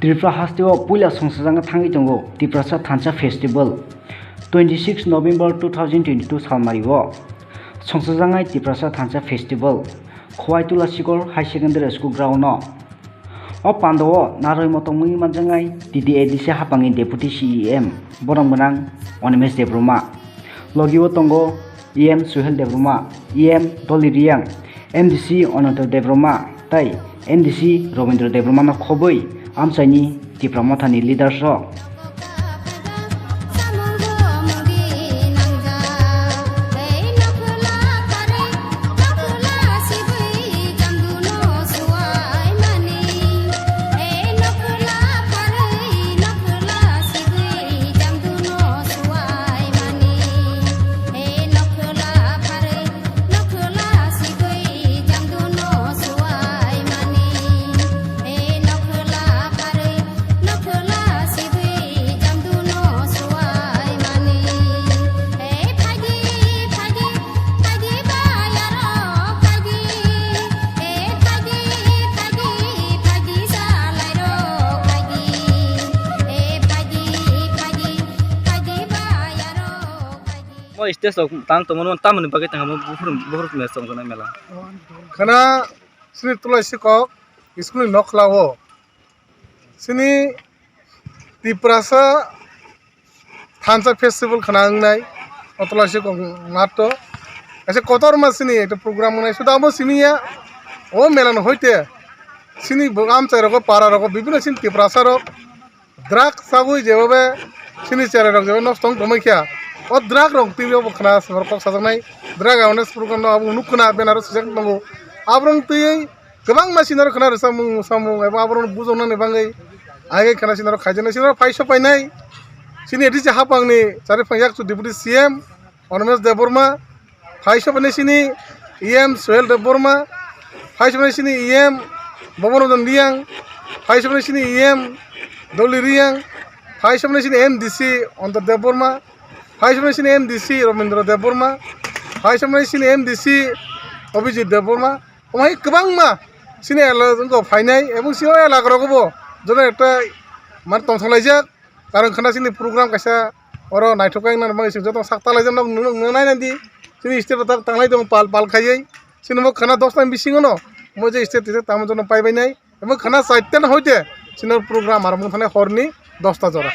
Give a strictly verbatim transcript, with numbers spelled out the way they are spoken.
Tripura hasteo puila songchajakna thangwi tongo Tiprasa Thansa Festival. Twenty six November two thousand twenty two salmario songchajaknai Tiprasa Thansa Festival Khowai Tula Sikor High Secondary School ground-o. O pandao narwui motongmungwi manjaknai T D A D C hapangni Deputy C E M borok gwnang Animesh Debbarma. Logio tongo E M Suhel Debbarma, E M Doli Riang, M D C Ananta Debbarma tei M D C Robindra Debbarmano khobwi amchaini Tipra Mothani leaders rok. Mo stage rok tang tongmani, tamoni bagwi tang bo buphuru, buphuru mela tongjaknai mela. Khana sini tulai sikok school ni nokla o sini Tiprasa Thansa Festival khana wngnai, o tulai sikok nato. Kaisa kotorma sini ekta program wngnai, suda abo simi ya, o mela no hoite sini bo amchai rogo, para rogo, bibino sini Tiprasa rok drug chagwi jebabe sini cherai rok jebabe nosto wng tongmai kha. O drug rok twi bo khna swngrok kok sajaknai drug awareness program no abo nuk khna banner o swijak tongo. Aborok twi kwbangma sini oro khna rwchapmung mwsamung eba aborok bujaknani bagwi ai khna sini oro khaijaknai sini oro phai sopainai sini D C hapangni chari phang yakchu Deputy C M Animesh Debbarma, phai sopainai sini E M Suhel Debbarma, phai sopainai sini E M Bobon Ranjan Riang, phai sopainai sini E M Doli Riang, phai sopainai sini M D C Ananta Debbarma, phai sopainai sini M D C Robindra Debbarma, phai sopainai sini M D C Abhijit Debbarma, omo hai kwbangma sini ela wngkha phainai, ebong sini elakarok bo joto ekta mane tongthok laijak. Karon khana sini program kaisa oro naithok khe wngna bagwi chwng joto sak talaijak nok nung nung nainani di. Sini state o tak tanglai tongo pal pal khaiwi. Sini bo khana dos ta ni bisingo no mo je state tamo jono paibainai. Emo khana chaita no hoite sini program aro mung thani horni dos ta jora.